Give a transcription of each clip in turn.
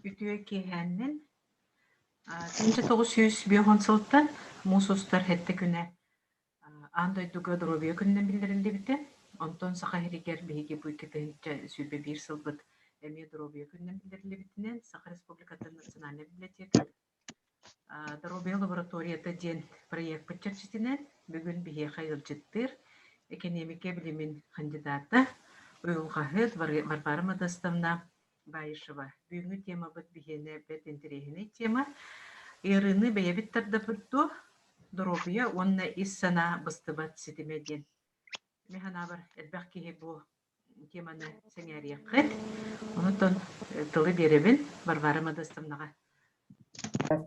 Үтүө киэһээннэн 1950 сылтан муус устар сэттэ күнэ аан дойдуга доруобуйа күнүнэн биллэриллибитэ. Онтон Саха сиригэр биһиги бу 2021 сылбыт эмиэ доруобуйа күнүнэн биллэриллибитинэн Саха Республикатын национальнай библиотека Доруобуйа лабораторията диэн проекпыт чэрчитинэн бүгүн биһиэхэ ыалдьыттыыр экэниэмикэ билимин хандьыдаата, уйулҕаһыт Варвара Модестовна Баишева. Бүгүҥҥү темабыт биһиэнэ бэрт интэриэһинэй тема. Ыарыыны бэйэбит тардаппыт дуо? Доруобуйа уонна ис санаа быстыбат ситимэ диэн. Мин санаабар, элбэх киһи бу теманы сэҥээриэххит. Онтон тылы биэрэбин Варвара Модестовнаҕа.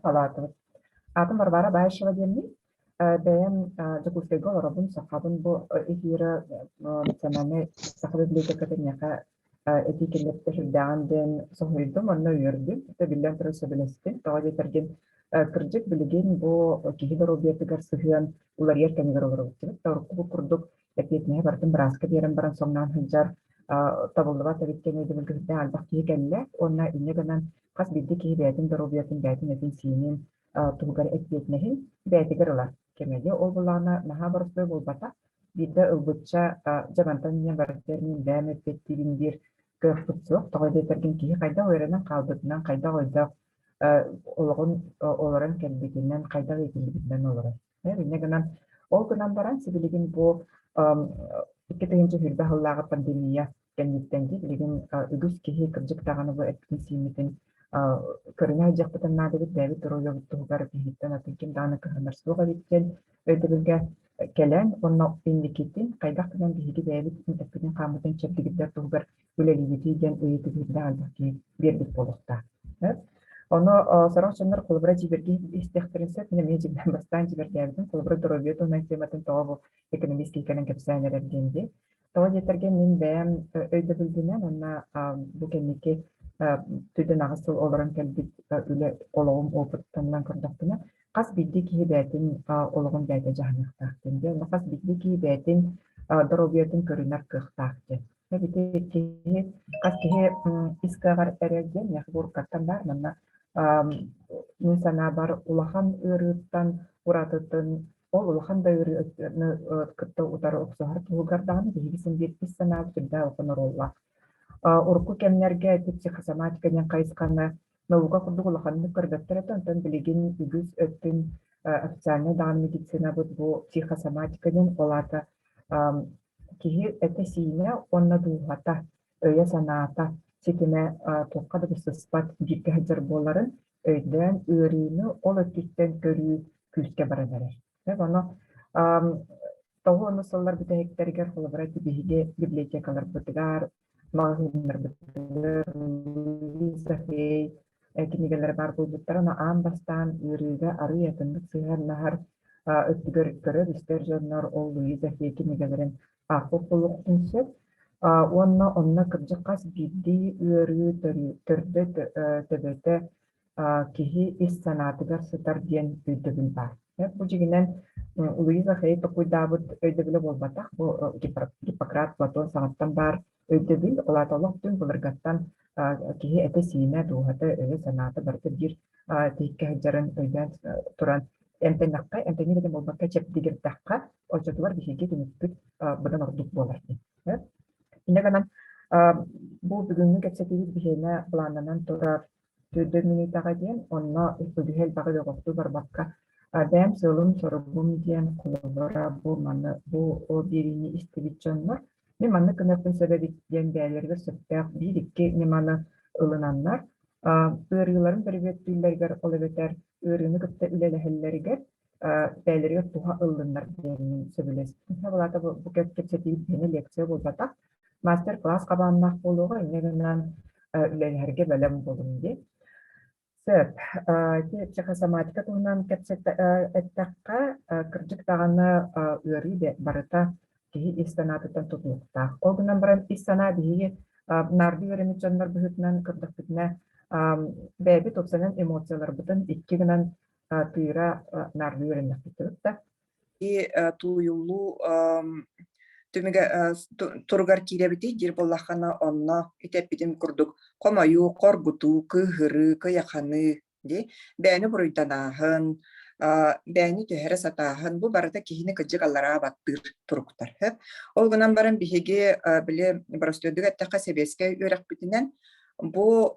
Салаатыбыт. Аатым Варвара Баишева диэммин. Бэйэм Дьокуускайга олоробун, сахабын бу эфира национальнай саха библиотекатын миэхэ этии киллэртэ сүрдээҕин диэн соһуйдум уонна үөрдүм. Өтө биллэн турар сөбүлэстим. Тоҕо диэтэргин, кырдьык билигин бу киһи доруобуйатыгар сыһыан уларыйар кэмигэр олоробут. Урукку курдук эппиэтинэһи барытын бырааска биэрэн баран соҥноон сылдьар табыллыбат эбит диэн өйдөбүлгэ сүрдээх элбэх киһи кэллэ уонна инньэ гынан хас биирдии киһи бэйэтин доруобуйатын, бэйэтин этин-сиинин туһугар эппиэтинэһин бэйэтигэр ылар кэмэ. Ол былаана наһаа боростуой буолбатах. Биирдэ ылбычча дьэ мантан инньэ барытыгар мин бэйэм эппиэттиибин диир кыахпыт суох. Тоҕо диэтэргин киһи хайдах үөрэнэн хаалбытынан, хайдах өйдөөх олоҕун олорон кэлбитинэн, хайдах иитиллибитинэн олорор. Инньэ гынан, ол гынан баран, сибилигин бу 2020 сыллааҕы пандемия кэнниттэн дии билигин үгүс киһи кырдьык даҕаны бу эппитин-сииммитин көрүнэ сылдьыахпытын наада эбит, бэйэбит доруобуйабыт туһугар биһиттэн атын ким даҕаны кыһанар суох эбит диэн өйдөбүлгэ кэлэн уонна инникитин хайдах гынан биһиги бэйэбит эппитин-хааммытын чэбдигирдэр туһугар үлэлиибитий диэн ыйытыгы үрдээх элбэх киһи биэрбит буолуохтаах. Ону сорох дьоннор холобура дьиибэргии истиэхтэрин сөп. Мин эмиэ дьиҥнээн бастаан дьиибэргээбитим. Холобура доруобуйа туһунан тематын тоҕо бу экономист киһи кэлэн кэпсээн эрэр диэн дии. Тоҕо диэтэргэ мин бэйэм өйдөбүлбүнэн уонна бу кэнники түрдэн аҕыс сыл олорон кэлбит үлэ олоҕум опыттанан көрдөхпүнэ, хас биирдии киһи бэйэтин олоҕун бэйэтэ дьаһаныахтаах диэн. Уонна хас биирдии киһи бэйэтин доруобуйатын көрүнэр кыахтаах диэн. Эбити киһи хас киһи ис кыаҕар эрэл диэн миэхэ уруккаттан баар манна мин санаабар улахан ыарыыттан уратытын ол улахан да ыарыыны кытта утары охсуһар туһугар даҕаны биһиги син биир ис санаабыт сүрдээх улахан оруоллаах. Урукку кэмнэргэ ити психосоматика диэн хайысханы наука курдук улаханнык көрбөттөр этэ, онтон билигин үгүс өттүн официальнай даҕаны медицинабыт бу психосоматика диэн ол аата киһи этэ-сиинэ уонна дууһата, өйө-санаата ситимэ туохха да сыспат бииргэ сылдьар буоларын өйдөөн ыарыыны ол өттүттэн көрүү күүскэ баран эрэр. Ону тоҕо ону сыллар бүтэһиктэригэр холобура биһиги библиотекаларбытыгар, маҕаһыыннарбытыгар Луиза Хей кинигэлэрэ баар буолбуттара. Ону аан бастаан ыарыыга арыый атыннык сыһыаннаһар өттүгэр көрөр-истэр дьоннор ол Луиза Хей кинигэлэрин аахпыт буолуохтун сөп. Уонна онно кырдьык хас биирдии ыарыы төрдө төбөтө киһи ис санаатыгар сытар диэн өйдөбүл баар. Бу дьиҥинэн Луиза Хей толкуйдаабыт өйдөбүлэ буолбатах. Бу Гиппократ, Платон саҕаттан баар өйдөбүл. Ол аата олох түҥ былыргаттан киһи этэ-сиинэ, дууһата, өйө-санаата барыта биир тиһиккэ сылдьарын өйдөөн туран эмтэннэххэ, эмтэнии эрэ буолбакка чэбдигирдэххэ, оччотугар биһиги түмүкпүт быдан ордук буолар диэн. Инньэ гынан бу бүгүҥҥү кэпсэтиибит биһиэнэ былааннанан турар төрдө мүнүүтэҕэ диэн, онно үгүһү элбэҕи доҕохтуу барбакка, бэйэм сыалым-соругум диэн холобура бу маны бу биэриини истибит дьоннор мин маннык гыныахпын сөп эбит диэн бэйэлэригэр сөптөөх биир-икки ньыманы ылынаннар, ыарыыларын бөрүбүөттүүллэригэр, ол эбэтэр ыарыыны кытта үлэлэһэллэригэр бэйэлэригэр туһа ыллыннар диэн мин сөбүлэстим. Былаата бу кэпсэтиибит биһиэнэ лекция буолбатах, мастер-класс хабааннаах буолуоҕа, инньэ гынан үлэлэһэргэ бэлэм буолуҥ диэн. Сөп. Ити психосоматика туһунан эттэххэ, кырдьык даҕаны ыарыы барыта киһи ис санаатыттан тутулуктаах. Ол гынан баран ис санаа биһиги наардыы үөрэммит дьоннор быһыытынан көрдөхпүтүнэ, бэйэбит тупсанан эмоцияларбытын икки гынан тыыра наардыы үөрэннэхпит да. Тууйуллуу. түмүгэ туругар киирэбитий диир буоллаххына, онно ити эппитим курдук хомойуу, хоргутуу, кыыһырыы, кыйаханыы дии, бэйэни буруйданааһын, бэйэни түһэрэ сатааһын, бу барыта киһини кырдьык аллараа баттыыр туруктар. Ол гынан баран биһиги били боростуойдук эттэххэ сэбиэскэй үөрэхпитинэн бу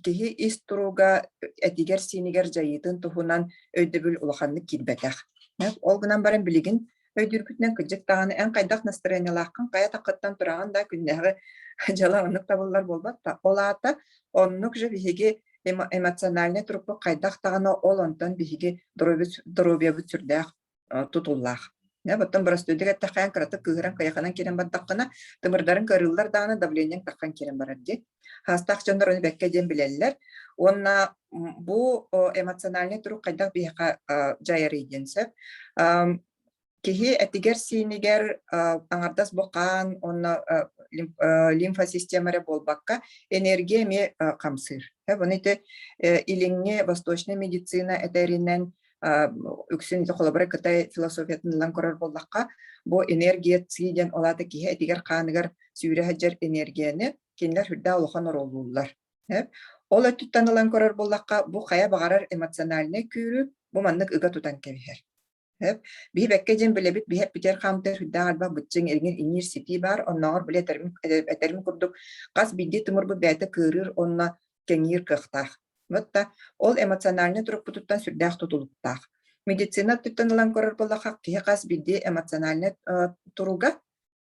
киһи ис туруга этигэр-сиинигэр дьайыытын туһунан өйдөбүл улаханнык киирбэтэх. Ол гынан баран билигин өйдүүрбүтүнэн кырдьык даҕаны эн хайдах настарыанньалааххын хайа таххыттан тураҕын да күннээҕи дьыала оннук табыллар буолбат да. Ол аата оннук же биһиги эмоциональнай турукпут хайдах даҕаны ол онтон биһиги доруобуйабыт сүрдээх тутуллаах. Оттон боростуойдук эттэххэ эн кыратык кыыһыран кыйаханан киирэн бардаххына тымырдарын кыарыыллар даҕаны давлениеҥ таххан киирэн барар дии. Хаастаах дьоннор ону бэккэ диэн билэллэр. Уонна бу эмоциональнай турук хайдах биһиэхэ дьайарый диэн сөп. Киһи этигэр-сиинигэр аҥардас бу хаан уонна лимфосистема эрэ буолбакка, энергия эмиэ хамсыыр. Ону ити илиҥҥи восточная медицина этэринэн үксүн ити холобура Кытай философиятын ылан көрөр буоллахха, бу энергия ци диэн ол аата киһи этигэр-хааныгар сүүрэ сылдьар энергияны кинилэр сүрдээх улахан оруоллууллар. Ол өттүттэн ылан көрөр буоллахха, бу хайа баҕарар эмоциональнай күүрүү бу маннык ыга тутан кэбиһэр. Биһи бэккэ диэн билэбит, биһи эппитигэр хаамтар сүрдээх элбэх быччыҥ, ириҥир иҥиир ситии баар, оннооҕор били этэрим, этэрим курдук хас биирдии тымырбыт бэйэтэ кыырыыр уонна кэҥиир кыахтаах. Вот да, ол эмоциональнай турукпутуттан сүрдээх тутулуктаах. Медицина өттүттэн ылан көрөр буоллахха, киһи хас биирдии эмоциональнай туруга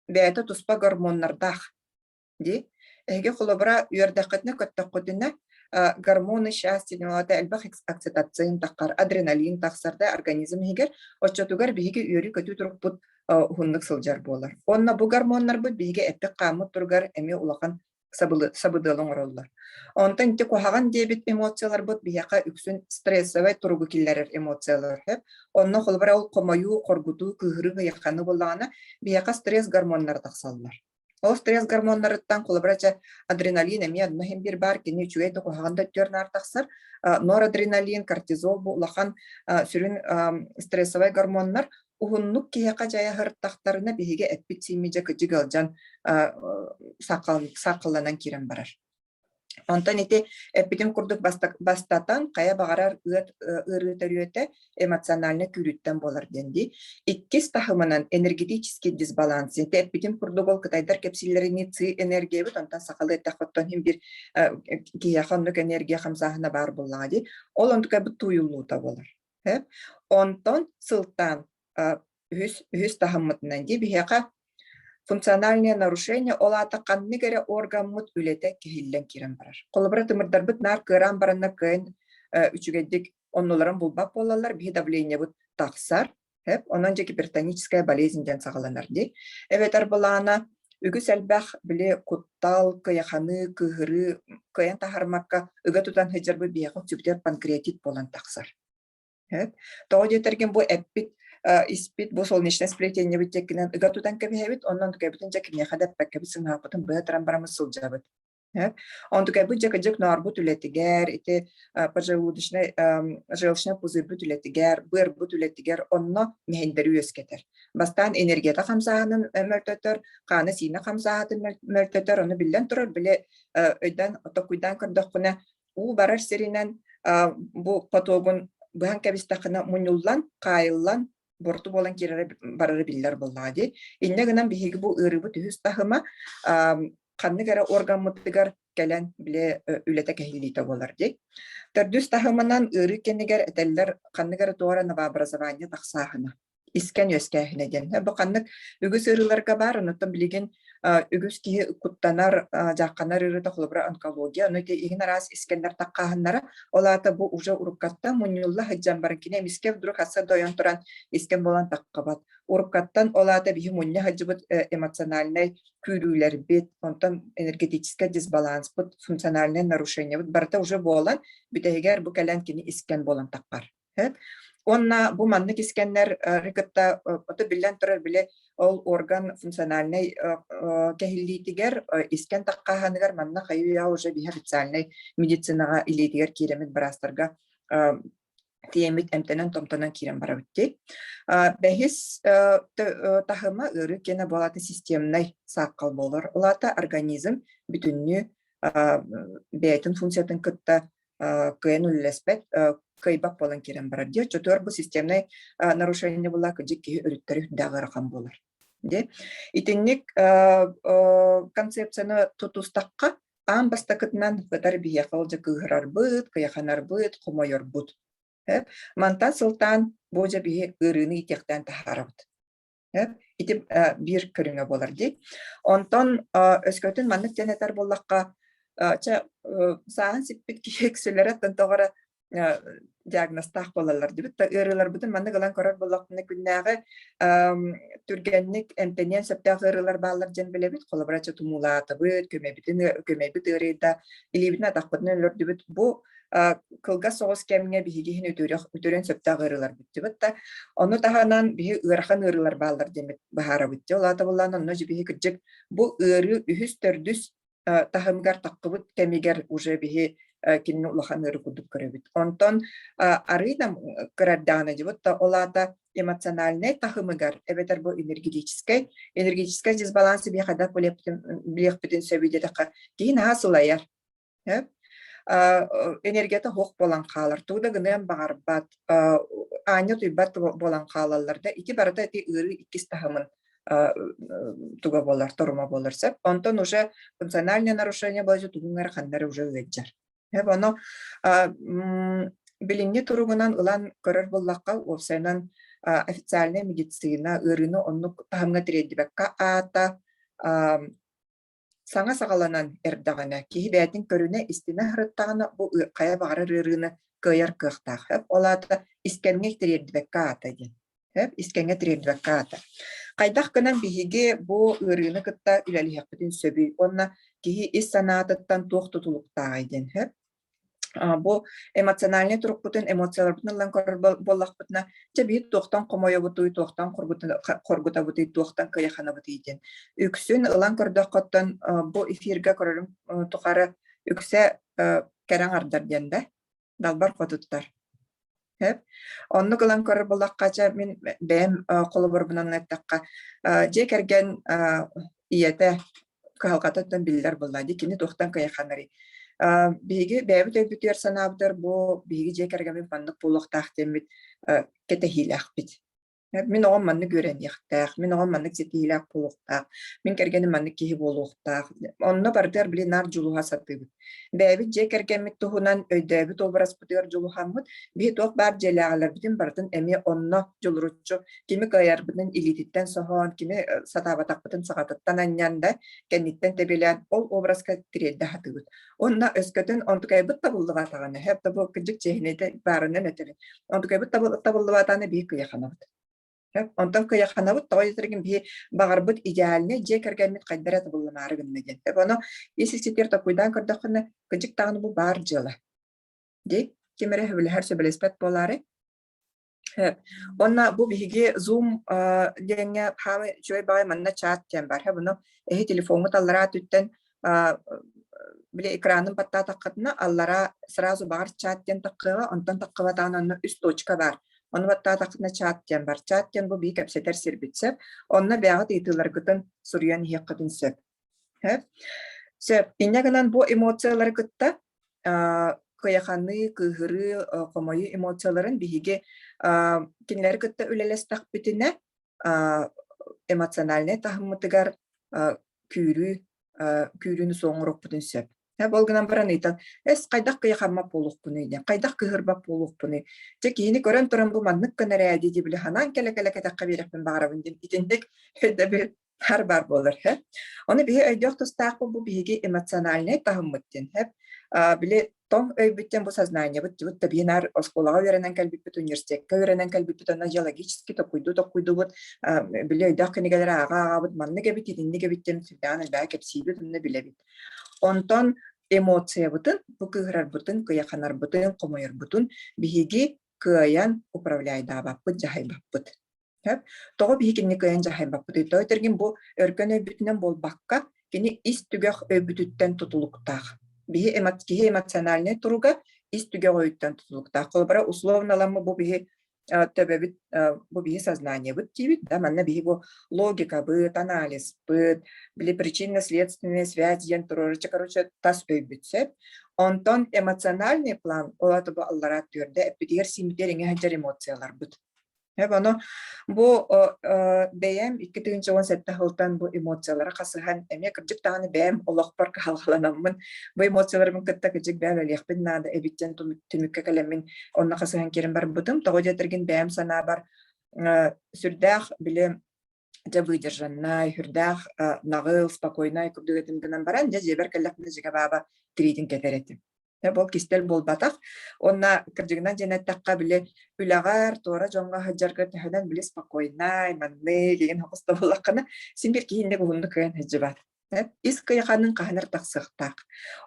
бэйэтэ туспа гормоннардаах. Дии. Эһиги холобура үөрдэххитинэ, көттөххүтүнэ гормоны счастья диэн элбэх окситоцин таххар, адреналин тахсар да организм иһигэр, оччотугар биһиги үөрүү-көтүү турукпут уһуннук сылдьар буолар. Уонна бу гормоннарбыт биһиги эппит-хааммыт туругар эмиэ улахан сабыдыалы оҥороллор. Онтон ити куһаҕан диэбит эмоцияларбыт биһиэхэ үксүн стрессовай туругу киллэрэр эмоциялар. Онно холобура ол хомойуу, хоргутуу, кыыһырыы, ыйахханы буоллаҕына, биһиэхэ стресс гормоннара тахсаллар. Ол стресс гормоннарыттан холобура чэ адреналин эмиэ онно иһин биир баар, кини үчүгэй да куһаҕан да өттүгэр наар тахсар. Норадреналин, кортизол бу улахан сүрүн стрессовай гормоннар уһуннук киһиэхэ дьайа сырыттахтарына биһиги эппит-сииммит дьэ кыдьык ыалдьан саахалланан киирэн барар. Онтон ити эппитим курдук бастатан хайа баҕарар ыарыы төрүөтэ эмоциональнай күүрүүттэн буолар диэн дии. Иккис таһымынан энергетический дисбаланс. Ити эппитим курдук ол кытайдар кэпсииллэринии ци энергиябыт, онтон сахалыы эттэххэ оттон иһин биир киһиэхэ оннук энергия хамсааһына баар буоллаҕа дии. Ол онтукайбыт тууйуллуута буолар. Онтон сылтаан үһүс таһыммытынан дии биһиэхэ функциональное нарушение ол аата ханнык эрэ органмыт үлэтэ кэһиллэн киирэн барар. Холобура тымырдарбыт наар кыараан бараннар кыайан үчүгэйдик оннуларын булбат буолаллар, биһи давлениебыт тахсар, онон дьэ гипертоническая болезнь диэн саҕаланар дии. Эбэтэр былаана үгүс элбэх били куттал, кыйаханыы, кыыһырыы кыайан таһаармакка ыга тутан сылдьарбыт биһиэхэ үксүбүтүгэр панкреатит буолан тахсар. Тоҕо диэтэргин бу эппит испит бу солнечное сплетениебит диэкинэн ыга тутан кэбиһэбит, онон кэбитин дьэ кимиэхэ да эппэккэбит сыҥаахпытын быһа туран бараммыт сылдьабыт. Онтукайбыт дьэ кырдьык ноорбут үлэтигэр, ити поджелудочнай желчный пузырьбыт үлэтигэр, быарбыт үлэтигэр онно мэһэйдэри үөскэтэр. Бастаан энергията хамсааһынын мөлтөтөр, хаана-сиинэ хамсааһытын мөлтөтөр, ону биллэн турар, били өйдөөн токуйдаан көрдөххүнэ, уу барар сиринэн бу потогун быһан кэбистэххинэ мунньуллан, хаайыллан, буорту буолан киирэрэ барара биллэр буоллаҕа дии. Инньэ гынан биһиги бу ыарыыбыт үһүс таһыма ханнык эрэ органмытыгар кэлэн били үлэтэ кэһиллиитэ буолар дии. Төрдүс таһымынан ыарыы кэннигэр этэллэр ханнык эрэ туох эрэ новообразование тахсааһына искэн үөскээһинэ диэн. Бу ханнык үгүс ыарыыларга баар, оннуттан билигин үгүс киһи куттанар, дьаахханар ыарыыта холобура онкология, ону ити иһин араас искэннэр таххааһыннара, ол аата бу уже уруккаттан мунньулла сылдьан баран кини эмискэ вдруг аса дойон туран искэн буолан таххабат. Уруккаттан ол аата биһи мунньа сылдьыбыт эмоциональнай күүрүүлэрбит, онтон энергетическэй дисбаланспыт, функциональнай нарушениебыт барыта уже буолан, бүтэһигэр бу кэлэн кини искэн буолан таххар. Уонна бу маннык искэннэр кытта ото биллэн турар били ол орган функциональнай кэһиллиитигэр искэн таххааһыныгар манна хайыы уже биһи официальнай медицинаҕа илиитигэр киирэммит быраастарга Тиэммит эмтэнэн-томтонон киирэн барабыт дии. Бэһис таһыма ыарыы киэнэ буолаата системнай сааххал буолар. Ол аата организм бүтүннүү бэйэтин функциятын кытта кыайан үлэлэспэт, кыайбат буолан киирэн барар дии. Оччотугар бу системнай нарушение буолла кырдьык киһи өрүттэри үрдээх ыарахан буолар. Дии. Итинник концепцияны тутустахха, аан бастакытынан кытар биһиэхэ ол дьэ кыыһырарбыт, кыйаханарбыт, хомойорбут. Мантан сылтаан бу дьэ биһи ыарыыны иитиэхтээн таһаарабыт. Ити биир көрүҥэ буолар дии. Онтон өскөтүн маннык диэн этэр буоллахха, чэ сааһын сиппит киһи үксүлэрэ тоҕо эрэ диагнозтаах буолаллар дибит да ыарыыларбытын маннык ылан көрөр буоллахпына күннээҕи түргэнник эмтэниэн сөптөөх ыарыылар бааллар диэн билэбит. Холобура, чэ тумуулаатыбыт, көмөбүтүн көмөбүт ыарыйда, илиибитин атахпытын өлөрдүбүт. Бу кылгас соҕус кэмҥэ биһиги иһин үтүөрүөн сөптөөх ыарыылар бүттүбүт да ону таһынан биһи ыарахан ыарыылар бааллар диэммит быһаарабыт дии. Ол аата буоллаан онно биһи кырдьык бу ыарыы үһүс төрдүс таһымыгар таххыбыт кэмигэр уже биһи кинини улахан ыарыы курдук көрөбүт. Онтон арыый да кырардаҕына дьыбыт да ол аата эмоциональнай таһымыгар эбэтэр бу энергетическэй энергетическэй дисбалансы биһи хайдах билиэхпитин сөбүй диэтэххэ киһи наһаа сылайар. Энергията суох буолан хаалар, тугу да гыныан баҕарбат, аанньа утуйбат буолан хаалаллар да, ити барыта ити ыарыы иккис таһымын туга буолар, торума буолар сөп. Онтон уже функциональное нарушение буолар, тугуҥ эрэ ханна эрэ уже ыалдьар. Ону билиҥҥи туругунан ылан көрөр буоллахха, уопсайынан официальная медицина ыарыыны оннук таһымҥа тириэрдибэккэ аата Саҥа саҕаланан эрдэҕинэ, киһи бэйэтин көрүнэ-истинэ сырыттаҕына, бу хайа баҕарар ыарыыны кыайар кыахтаах. Ол аата искэҥҥэ тириэрдибэккэ аата диэн. Искэҥҥэ тириэрдибэккэ аата. Хайдах гынан биһиги бу ыарыыны кытта үлэлиһиэхпитин сөбүй уонна киһи ис санаатыттан туох тутулуктааҕый диэн Бу эмоциональнай турукпутун, эмоцияларбытын ылан көрөр буоллахпытына, дьэ биир туохтан хомойобутуй, туохтан хоргутабытый, туохтан кыйаханабытый диэн. Үксүн ылан көрдөххөттөн бу эфиргэ көрөрүм тухары үксэ кэрэ аҥардар диэн да, далбар хотуттар. Сөп. Оннук ылан көрөр буоллахха, чэ мин бэйэм холобурбунан эттэххэ, дьиэ кэргэн ийэтэ кыһалҕатыттан биллэр буолла дии, кини туохтан кыйаханарый? Биһиги бэйэбит өйбүтүгэр санаабытыгар бу биһиги дьиэ кэргэммит маннык буолуохтаах диэммит кэтэһиилээхпит. Мин оҕом маннык үөрэниэхтээх, мин оҕом маннык ситиһиилээх буолуохтаах, мин кэргэним маннык киһи буолуохтаах. Онно барытыгар били наар дьулуһа сатыыбыт. Бэйэбит дьиэ кэргэммит туһунан өйдөөбүт образпытыгар дьулуһаммыт, биһи туох баар дьиэлээҕилэрбитин барытын эмиэ онно дьулуруччу кими кыайарбытын илиититтэн соһон, кими сатаабатахпытын саҕатыттан анньан да, кэнниттэн тэбилээн ол образка тириэрдэ сатыыбыт. Онно өскөтүн онтукайбыт табыллыбатаҕына, һэп да бу кырдьык чиэһинэйдэ баарынан этэбин. Онтукайбыт табыллыбатаҕына биһи кыйаханабыт. Онтон кыйаханабыт, тоҕо диэтэргин биһи баҕарбыт идеальнай дьиэ кэргэммит хайдах эрэ табыллымаары гынна диэн. Ону ис иститиэр толкуйдаан көрдөххүнэ, кырдьык даҕаны бу баар дьыала. Дии, ким эрэ сөбүлэһэр сөбүлэспэт буолаары. Уонна бу биһиги Zoom диэҥҥэ хаамай үчүгэй баҕайы манна чат диэн баар. Бұну эһи телефоҥҥут аллараа өттүттэн били экранын баттаатаххытына аллараа сразу баҕар чат диэн таххыаҕа, онтон таххыбатаҕына онно үс точка баар. Ону баттаатаххытына чат диэн бар. Чат диэн бу биһи кэпсэтэр сирбит сөп. Онно бэйэҕит ыйытыыларгытын суруйан иһиэххитин сөп. Сөп. Сөп. Инньэ гынан бу эмоциялары кытта кыйаханыы, кыыһырыы, хомойуу эмоцияларын биһиги кинилэри кытта үлэлэстэхпитинэ эмоциональнай таһыммытыгар күүрүү күүрүүнү суоҥуруохпутун сөп. Ол гынан баран ыйтан, эс хайдах кыйахаммат буолуохпунуй диэн, хайдах кыһырбат буолуохпунуй? Дьэ киһини көрөн туран бу маннык гынар ээ дии били ханаан кэлэ-кэлэ кэтэххэ биэрэхпин баҕарабын диэн итинник өйдөбүл хар баар буолар һэ. Ону биһи өйдөөх тустаахпыт бу биһиги эмоциональнай таһыммыт диэн һэ. Били тоҥ өйбүттэн бу сознаниебыт дьыбыт да биһи оскуолаҕа үөрэнэн кэлбиппит, университекка үөрэнэн кэлбиппит, онно идеологически токуйду токуйдубут, били өйдөөх кинигэлэри ааҕа ааҕабыт, маннык эбит, итинник эбит диэн сүрдээҕин элбэҕи кэпсиибит, онно билэбит. Онтон эмоциябытын, бу кыыһырарбытын, кыйаханарбытын, хомойорбутун биһиги кыайан управляйдаабаппыт, дьаһайбаппыт. Сөп. Тоҕо биһи кинини кыайан дьаһайбаппытый? Тоҕо этэргин бу өркөн өйбүтүнэн буолбакка, кини ис түгэх өйбүтүттэн тутулуктаах. Биһи киһи эмоциональнай туруга ис түгэх өйүттэн тутулуктаах. Холобура, условно ламмы бу биһи төбөбүт, бу биһи сознаниебыт диибит да, манна биһи бу логикабыт, анализпыт, били причинно-следственная связь диэн туруоруча, короче, тас өйбүт сөп. Онтон эмоциональный план, ол аты бу аллараа түөрдэ, эппитигэр сииммитигэр иҥэ сылдьар эмоцияларбыт. Ону бу бэйэм 2017 сылтан бу эмоциялары хасыһан эмиэ кырдьык даҕаны бэйэм олохпор кыһалҕаланаммын бу эмоцияларбын кытта кырдьык бэйэм үлэлиэхпин наада эбит диэн түмүккэ кэлэммин онно хасыһан киирэн барбытым. Тоҕо диэтэргин бэйэм санаабар сүрдээх били дьэ выдержаннай, сүрдээх наҕыл, спокойнай курдук этим гынан баран дьэ дьиэбэр кэллэхпинэ дьигэ бааба тириитин кэтэр этим. Ол кистэл буолбатах. Уонна кырдьыгынан дьэн эттэххэ, били үлэҕэр, туора дьоҥҥо сылдьарга төһөнөн били спокойнай, маннык игин соҕус да буоллаххына, син биир киһи инник уһуннук кыайан сылдьыбат. Ис кыйаханыҥ хаһан эрэ тахсыахтаах.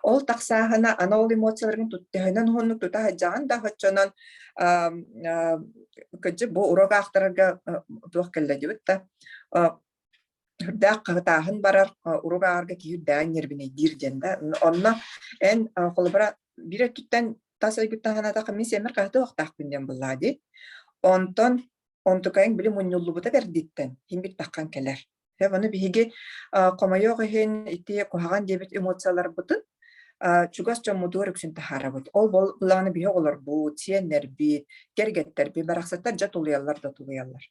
Ол тахсааһына аны ол эмоцияларгын төһөнөн уһуннук тута сылдьаҕын да оччонон кырдьык бу уруок аахтарарга туох кэллэ диэбит да Үрдээх хаһытааһын барар, урук ааҕарга киһи үрдээҕин ньиэрбинэйдиир диэн да. Онно эн холобура биир өттүттэн тас өйгүттэн санаатахха мин сиэммэр хаһытыахтаахпын диэн буоллаҕа дии. Онтон онтукайыҥ били мунньуллубута бэрдиттэн иһин бит таххан кэлэр. Ону биһиги хомойуох иһин ити куһаҕан диэбит эмоцияларбытын чугас дьоммутугар үксүн таһаарабыт. Ол буоллаҕына биһи оҕолорбут, сиэннэрбит, кэргэттэрбит барахсаттар дьэ тулуйаллар да тулуйаллар.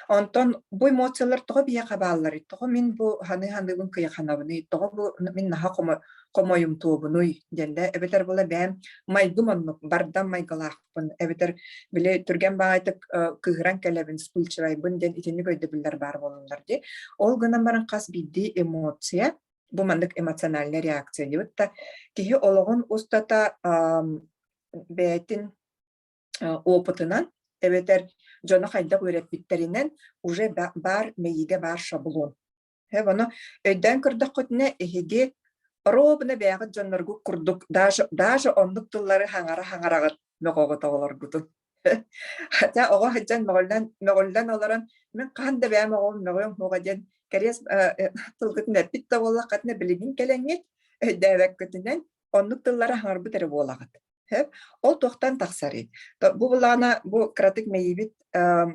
Онтон бу эмоциялар тоҕо биһиэхэ баалларый? Тоҕо мин бу ханыы-ханыыбын кыйаханабыный? Тоҕо бу мин наһаа хомойумтуобунуй диэн да эбэтэр була бэйэм майгым оннук бардам майгылаахпын эбэтэр били түргэн баҕайытык кыыһыран кэлэбин вспыльчивайбын диэн итинник өйдөбүллэр баар буолаллар дии. Ол гынан баран хас биирдии эмоция бу маннык эмоциональная реакция диэбит да киһи олоҕун устата бэйэтин опытынан эбэтэр дьону хайдах үөрэппиттэринэн уже баар мэйиигэ баар шаблон. Ону өйдөөн көрдөххүтүнэ эһиги ровно бэйэҕит дьонноргут курдук даже даже оннук тыллары хаҥара-хаҥараҕыт мөҕөҕүт оҕолоргутун. Хотя оҕо сылдьан мөҕүллэн мөҕүллэн олорон мин хаһан да бэйэм оҕом мөҕүөм суоҕа диэн кэриэс тылгытын эппит да буоллаххытына билигин кэлэҥҥит өйдөөбөккүтүнэн оннук тыллары хаҥарбыт эрэ буолаҕыт. Ол туохтан тахсарый? Бу былаана бу кыратык мэйиибит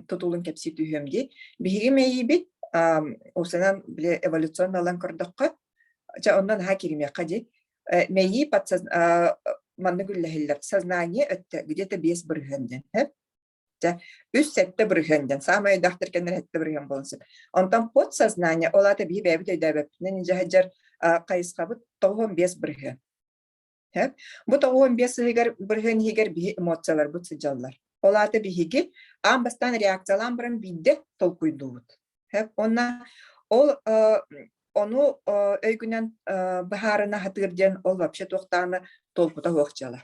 тутулун кэпсии түһүөм дии. Биһиги мэйиибит усанан били эволюционно ылан көрдөххө, чэ онно наһаа кииримиэххэ дии. Мэйии маннык үллэһиллэр. Сознание өттө где-то 5% диэн. Дьэ, 3-7% диэн. Саамай өйдөөхтөр кэннэр 7% буолан сөп. Онтон подсознание, ол аата биһи бэйэбит өйдөөбөппүтүнэн дьаһадьар хайысхабыт 95%. Бу 95 ыйыгар бырыһыан иһигэр биһи эмоцияларбыт сылдьаллар. Ол аата биһиги аан бастаан реакциялаан баран биирдэ толкуйдуубут. Уонна ол ону өйгүнэн быһаарына сатыыр диэн ол вообще туохтааны толкута суох дьыала.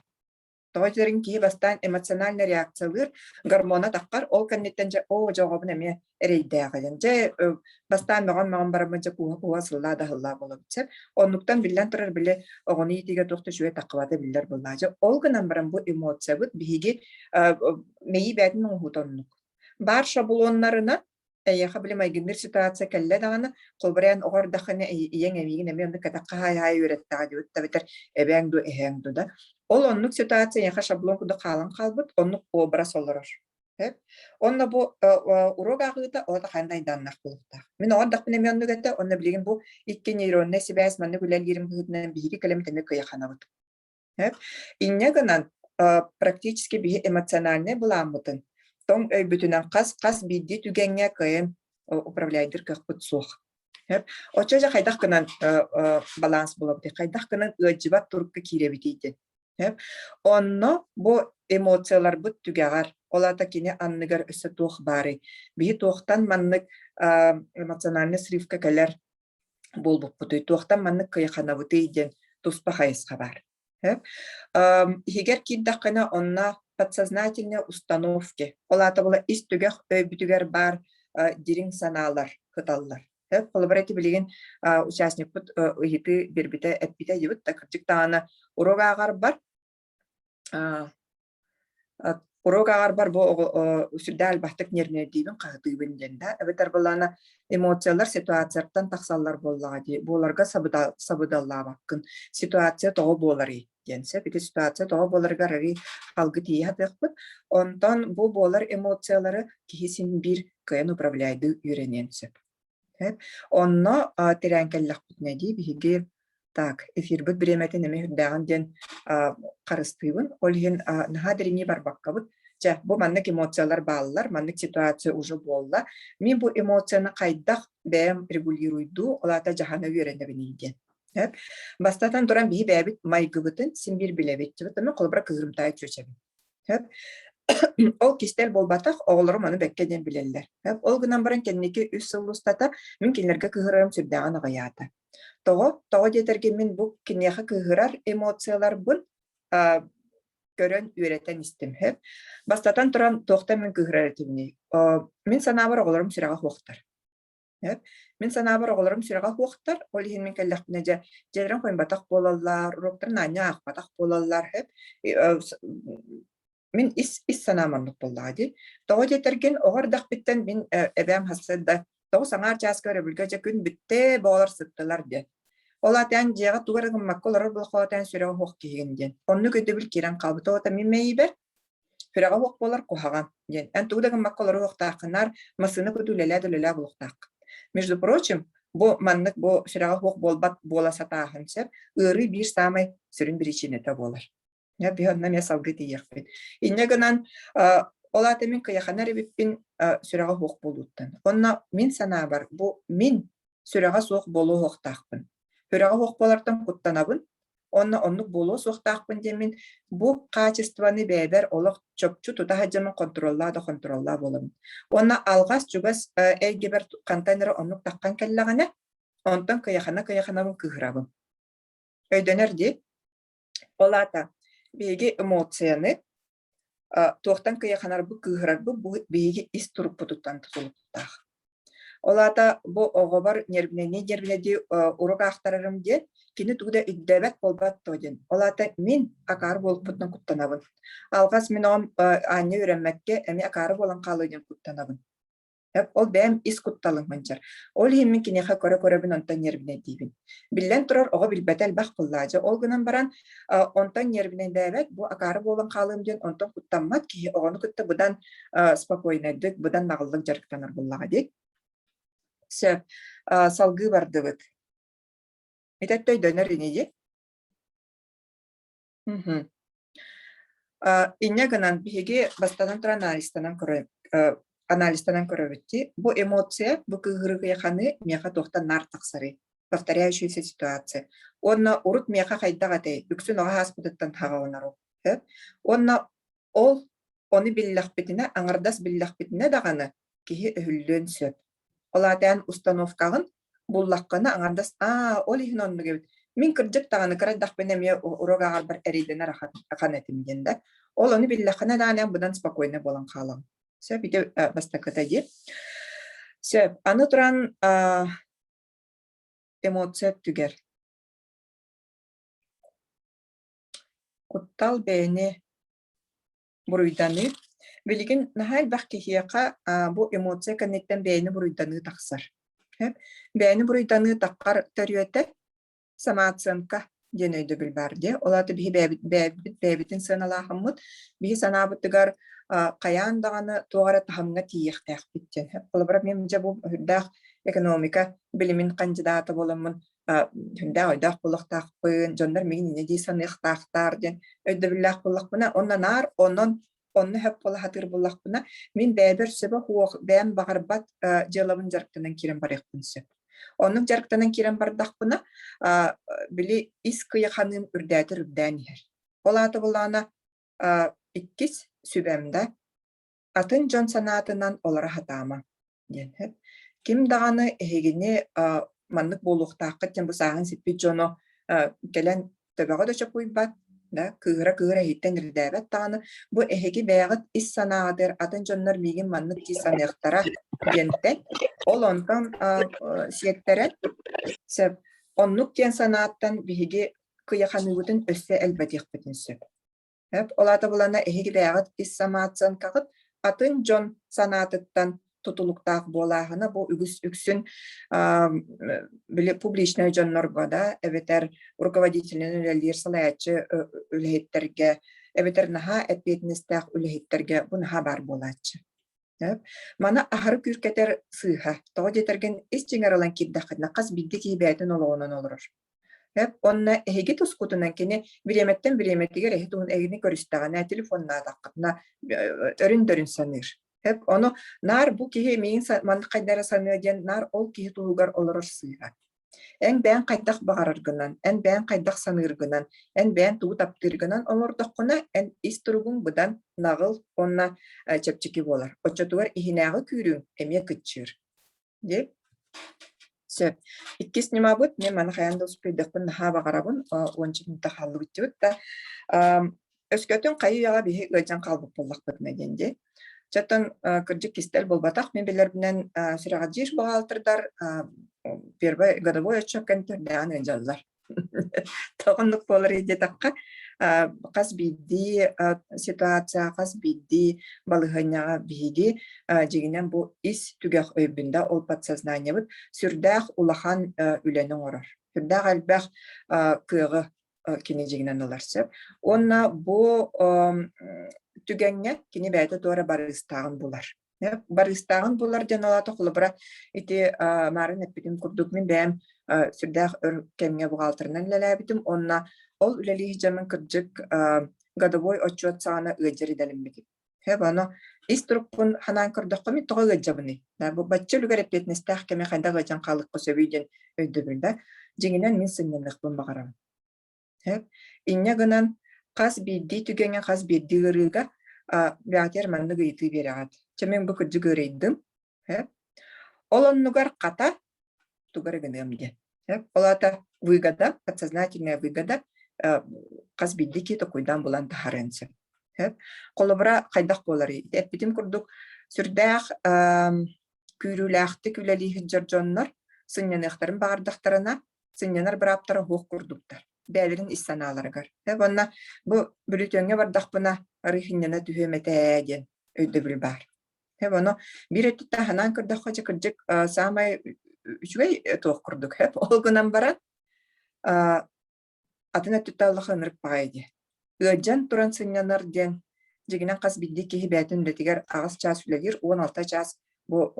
Тоҕо этэрин киһи бастаан эмоциональный реакциялыыр, гормона таххар, ол кэнниттэн дьэ оо дьэ оҕобун эмиэ эрэйдээҕин. Дьэ бастаан мөҕөн-мөҕөн бараммын дьэ кууһа-кууһа сыллаа да сыллаа буолабыт сөп. Оннуктан биллэн турар били оҕону иитиигэ туох да үчүгэй таххыбата биллэр буоллаа. Дьэ ол гынан баран бу эмоциябыт биһиги мэйии бэйэтин оҥоһуута оннук. Баар шаблоннарынан Эйиэхэ били майгынныыр ситуация кэллэ даҕаны, холобура эн оҕо эрдэххинэ ийэҥ эйиигин эмиэ оннук кэтэххэ хаайа-хаайа үөрэттэҕэ диэбит да эбэтэр эбээҥ дуу, эһээҥ дуу да. Ол оннук ситуация эйиэхэ шаблон курдук хаалан хаалбыт, оннук образ олорор. Сөп? Онно бу уруок ааҕыыта ол хаһан да айдааннаах буолуохтаах. Мин оҕо эрдэхпинэ эмиэ оннук этэ, онно билигин бу икки нейроннай сибээс маннык үлэлиирин быһыытынан биһиги кэлэммит эмиэ кыйаханабыт. Инньэ гынан практически биһи эмоциональнай былааммытын тоҥ өйбүтүнэн хас-хас биирдии түгэҥҥэ кыайан управляйдыыр кыахпыт суох. Оччо дьэ хайдах гынан баланс булабытый, хайдах гынан ыалдьыбат турукка киирэбитий диэн. Онно бу эмоцияларбыт түгэҕэр, ол аата кини анныгар өссө туох баарый? Биһи туохтан маннык эмоциональный срывка кэлэр буолбуппутуй, туохтан маннык кыйаханабытый диэн туспа хайысха баар. Иһигэр киирдэххинэ онно подсознательные установки, ол аата була ис түгэх өйбүтүгэр баар дириҥ санаалар кыталлар. Холобура ити билигин участникпыт ыйытыы биэрбитэ эппитэ диэбит да кырдьык даҕаны уруок ааҕарбар. Уруок ааҕарбар бу оҕо сүрдээх элбэхтик нервнэйдиибин, хаһытыыбын диэн да. Эбэтэр былаана эмоциялар ситуацияттан тахсаллар буоллаҕа дии. Буоларга сабыдаллаабаккын. Ситуация тоҕо буоларый диэн сөп. Ити ситуация тоҕо буоларыгар арыый халгы тиийэ сатыахпыт. Онтон бу буолар эмоциялары киһи син биир кыайан управляйдыы үөрэниэн сөп. Онно тирээн кэллэхпитинэ дии биһиги так эфирбыт бириэмэтин эмиэ үрдээҕин диэн харыстыыбын. Ол иһин наһаа дириҥии барбаккабыт. Чэ, бу маннык эмоциялар бааллар, маннык ситуация уже буолла. Мин бу эмоцияны хайдах бэйэм регулируйдуу, ол аата дьаһана үөрэнэбиний диэн. Бастатан туран биһи бэйэбит майгыбытын син биир билэбит. Мин холобура кыһырымтаайы чүөчэбин. Сөп. Ол кистэл буолбатах, оҕолорум ону бэккэ диэн билэллэр. Сөп. Ол гынан баран кэнники үс сыл устата мин кинилэргэ кыһырарым сүрдээҕин аҕыйаата. Тоҕо? Тоҕо диэтэргин мин бу киниэхэ кыыһырар эмоцияларбын көрөн үөрэтэн истим. Сөп. Бастатан туран туохтан мин кыыһырар этибиний? Мин санаабар оҕолорум сүрэҕэ суохтар. Мин санаабар оҕолорум сүрэҕэ суохтар, ол иһин мин кэллэхпинэ дьэ дьиэлэрин хойунбатах буолаллар, уруоктарын аанньа аахпатах буолаллар Мин ис ис санаам оннук буоллаҕа дии. Тоҕо диэтэргин оҕо эрдэхпиттэн мин эбээм сарсыарда 9 аҥаар чааска өрөбүлгэ дьэ күн бүттэ, оҕолор сыттылар диэн. Ол аата эн дьиэҕэ тугу эрэ гыммакка олорор буоллаххына эн сүрэҕэ суох киһигин диэн. Оннук өйдөбүл киирэн хаалбыта. Ол аата мин мэйиибэр Сүрэҕэ суох буолар куһаҕан диэн. Эн тугу да гыммакка олоруохтааххынаар, массыына кытта үлэлээ да үлэлээ буолуохтааххын. Между прочим, бу маннык бу сүрэҕэ суох буолбат буола сатааһын сөп, ыарыы биир саамай сүрүн биричиинэтэ буолар. Биһи онно эмиэ салгыы тиийиэхпит. Инньэ гынан, ол аата мин кыйаханар эбиппин сүрэҕэ суох буолууттан. Онно мин санаабар, бу мин сүрэҕэ суох буолуохтаахпын. Сүрэҕэ суох буолартан куттанабын, Уонна оннук буолуо суохтаахпын диэммин, бу хаачыстыбаны бэйэбэр олох чопчу тута сылдьаммын хонтуруоллаа да хонтуруоллаа буолабын. Уонна алҕас чугас эйгэбэр хантан эрэ оннук таххан кэллэҕинэ, онтон кыйахана-кыйаханабын кыыһырабын. Өйдөнөр дии? Ол аата биһиги эмоцияны туохтан кыйаханарбыт, кыыһырарбыт бу биһиги ис турукпутуттан тутулуктаах. Ол аата бу оҕобор нервнэнии-нервнэдии уруок аахтарарым диэн, кини тугу да өйдөөбөт буолбат дуо диэн. Ол аата мин акаары буолбуппуттан куттанабын. Алҕас мин оҕом аанньа үөрэммэккэ эмиэ акаары буолан хаалыа диэн куттанабын. Ол бэйэм ис кутталым сылдьар. Ол иһин мин киниэхэ көрө-көрөбүн онтон нервнэйдиибин. Биллэн турар, оҕо билбэтэ элбэх буоллаадьа. Ол гынан баран, онтон нервнэйдээбэт, бу акаары буолан хаалыам диэн онтон куттаммат киһи оҕону кытта быдан спокойнайдык, быдан наҕыллык дьарыктанар буоллаҕа дии. Сөп. Салгыы бардыбыт. Ити өттө өйдөнөр ини дии. Инньэ гынан биһиги бастатан туран анализтанан анализтанан көрөбүт дии. Бу эмоция, бу кыыһырыы-кыйаханыы миэхэ туохтан наар тахсарый? Повторяющаяся ситуация. Уонна урут миэхэ хайдах этэй? Үксүн оҕо ааспытыттан хаҕаланар ол. Уонна ол ону биллэхпитинэ, аҥардас биллэхпитинэ даҕаны киһи өһүллүөн сөп. Ол аата эн установкаҕын буллаххына аҥардас аа ол иһин оннук эбит. Мин кырдьык даҕаны кыра эрдэхпинэ эмиэ уруок ааҕарбар эрэйдэнэр ахан этим диэн да. Ол ону биллэххинэ даҕаны эн быдан спокойно буолан хаалаҕын. Сөп ити бастакыта дии. Сөп. Аны туран эмоция өттүгэр. Куттал бэйэни буруйданыы. Билигин наһаа элбэх киһиэхэ бу эмоция кэнниттэн бэйэни буруйданыы тахсар. Бэйэни буруйданыы таххар төрүөтэ самооценка диэн өйдөбүл баар дии. Ол аата биһи бэйэбит бэйэбитин сыаналаахыммыт, биһи санаабытыгар хайаан даҕаны туох эрэ таһымҥа тиийиэхтээхпит диэн. Холобура, мин дьэ бу үрдээх экономика билимин хандьыдаата буоламмын сүрдээх өйдөөх буолуохтаахпын, дьоннор миигин инньэ дии саныахтаахтар диэн өйдөбүллээх буоллахпына, онно наар онон онно сөп буола сатыыр буоллахпына, мин бэйэбэр сөбө суох, бэйэм баҕарбат дьыалабын дьарыктанан киирэн барыахпын сөп. Оннук дьарыктанан киирэн бардахпына, били ис кыйаханыым үрдээтэр үрдээн иһэр. Ол аата буоллаҕына, иккис сүбэм да, атын дьон санаатынан олоро сатаама диэн сөп. Ким даҕаны эһигини маннык буолуохтааххыт диэн бу сааһын сиппит дьону кэлэн төбөҕө да чокуйбат, да, кыыһыра-кыыһыра эһиттэн ирдээбэт даҕаны, бу эһиги бэйэҕит ис санааҕытыгар атын дьоннор миигин маннык дии саныахтара диэнтэн, ол онтон сиэттэрэн сөп. Оннук диэн санааттан биһиги кыйаханыыбытын өссө элбэтиэхпитин сөп. Ол аата булана эһиги бэйэҕит ис самооценкаҕыт атын дьон санаатыттан тутулуктаах буолааһына бу үгүс үксүн били публичнай дьоннорго да эбэтэр руководителинэн үлэлиир салайааччы үлэһиттэргэ эбэтэр наһаа эппиэтинэстээх үлэһиттэргэ бу наһаа баар буолааччы. Маны аһары күүркэтэр сыыһа. Тоҕо диэтэргин ис дьиҥэр ылан киирдэххитинэ хас биирдии киһи бэйэтин олоҕунан олорор. Уонна эһиги тускутунан кини бириэмэттэн бириэмэтигэр эһи туһун эһигини көрүстэҕинэ, телефоннаатаххытына өрүн-дөрүн саныыр. Ону наар бу киһи миигин маннык хайдара саныа диэн наар ол киһи туһугар олорор сыыһа. Эн бэйэҥ хайдах баҕараргынан, эн бэйэҥ хайдах саныыргынан, эн бэйэҥ тугу таптыыргынан олордоххуна, эн ис туругуҥ быдан наҕыл уонна чэпчэки буолар. Оччотугар иһинээҕи күүрүүҥ эмиэ кыччыыр. Дип. Сөп. Иккис ньымабыт, мен маны хайаан да успуйдахпын наһаа баҕарабын, уонча мүнүүтэ хааллыбыт да. Өскөтүн хайы-үйэҕэ биһи ыалдьан хаалбыт буоллахпытына диэн дии. Чаттан кырдьык кистэл буолбатах, мин билэрбинэн сүрэҕэлдьиир бухгалтырдар первый годовой отчет кэнтэрдээн ыалдьаллар. Тоҕо оннук буолар диэтэххэ, хас биирдии ситуация, хас биирдии балаһыанньаҕа биһиги дьиҥинэн бу ис түгэх өйбүн да ол подсознаниебыт сүрдээх улахан үлэни оҥорор. Сүрдээх элбэх кыаҕы кини дьиҥинэн ылар сөп. Уонна бу түгэҥҥэ кини бэйэтэ туора барыыстааҕын булар. Барыыстааҕын булар диэн ол аата холобура ити маарын эппитим курдук мин бэйэм сүрдээх өр кэмҥэ бухгалтерынан үлэлээбитим уонна ол үлэлии сылдьаммын кырдьык годовой отчуот саҕана ыалдьар идэлэммитим. Сөп ону ис турукпун санаан көрдөххө мин тоҕо ыалдьабыный? Бу бачча үлүгэр эппиэтинэстээх кэми хайдах ыалдьан хаалыахха сөбүй диэн өйдөбүл да. Дьиҥинэн мин сынньаныахпын баҕарабын. Сөп. Инньэ гынан хас биирдии түгэҥҥэ, хас биирдии ыарыыга бэҕэтигэр маннык ыйытыы биэрэҕит. Чэ мин бу кырдьык ыарыйдым. Сөп. Ол оннугар хата тугу эрэ гыныам диэн. Сөп. Ол аата выгода, подсознательная выгода хас биирдии киһи токуйдаан булан таһаарыан сөп. Сөп. Холобура хайдах буоларый? Ити эппитим курдук сүрдээх күүрүүлээхтик үлэлии сылдьар дьоннор сынньаныахтарын баҕардахтарына сынньанар бырааптара суох курдуктар, бэйэлэрин ис санааларыгар. Уонна бу бүлүтүөҥҥэ бардахпына арыы сынньана түһүөм этэ ээ диэн өйдөбүл баар. Ону биир өттүттэн санаан көрдөххө, дьэ кырдьык саамай үчүгэй туох курдук. Ол гынан баран Атын өттүттэн ыллахха ынырык баҕайы дии. Ыалдьан туран сынньанар диэн дьиҥинэн хас биирдии киһи бэйэтин үлэтигэр 8 чаас үлэлиир, 16 чаас бу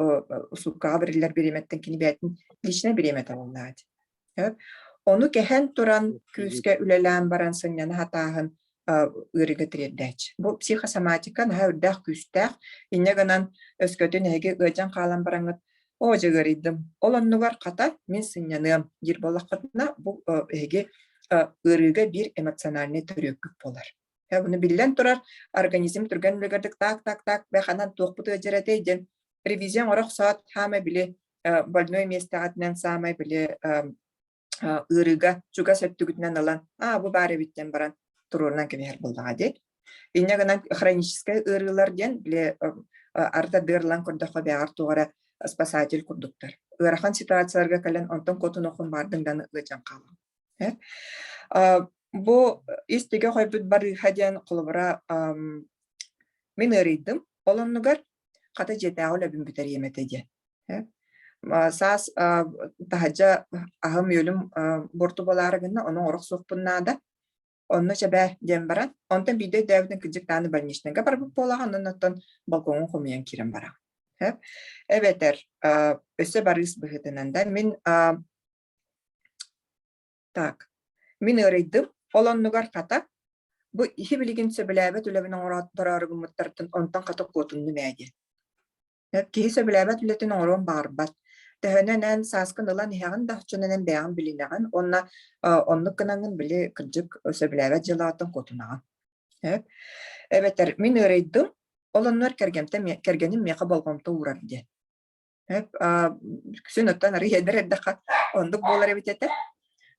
сууккаҕа бэриллэр бириэмэттэн кини бэйэтин личнэй бириэмэтэ буоллаҕа дии. Ону кэһэн туран күүскэ үлэлээн баран сынньана сатааһын ыарыыга тириэрдээччи. Бу психосоматика наһаа үрдээх күүстээх. Инньэ гынан өскөтүн эһиги ыалдьан хаалан бараҥҥыт оо дьэ ыарыйдым, ол оннугар хата мин сынньаныам диир буоллаххытына бу эһиги ыарыыга биир эмоциональнай төрүөккүт буолар. Ону биллэн турар, организм түргэн үлүгэрдик так так так бэханан туохпут ыалдьар этэй диэн ревизия оҥоро охсоот хаамай били больной миэстэҕитинэн саамай били ыарыыга чугас өттүгүтүнэн ылан аа бу баар эбит диэн баран туруорунан кэбиһэр буоллаҕа дии. Инньэ гынан хроническай ыарыылар диэн били арда дыарлан көрдөххө бэҕэр туох эрэ спасатель курдуктар. Ыарахан ситуацияларга кэлэн онтон куотунуоххун баардыҥ даҕаны ыалдьан хаалаҕын. Бу ис түгэх хойбут барыыһа диэн холобура мин ыарыйдым, ол оннугар хата дьиэтээҕи үлэбин бүтэриэм этэ диэн. Саас таһырдьа аһым-үөлүм буорту буолаары гынна, ону оҥоро охсуохпун наада. Онно чэбээ диэн баран, онтон биирдэ өйдөөбүтүн кырдьык даҕаны больничнайга барбыт буолаҕын, онон оттон балкоҥҥун хомуйан киирэн бараҕын. Эбэтэр өссө барыыс быһыытынан да мин так мин ыарыйдым, ол оннугар хата бу иһи билигин сөбүлээбэт үлэбин оҥороттороору гыммыттартан онтон хата куотуннум ээ диэн. Киһи сөбүлээбэт үлэтин оҥоруон баҕарбат. Төһөнөн эн сааскын ылан иһэҕин да, оччонон эн бэйэҕин билинэҕин уонна оннук гынаҥҥын били кырдьык сөбүлээбэт дьыалаҕыттан куотунаҕын. Эбэтэр мин ыарыйдым, ол оннугар кэргэмтэн кэргэним миэхэ болҕомто уурар диэн. Күсүн оттон арыый эдэр эрдэххэ оннук буолар эбит этэ.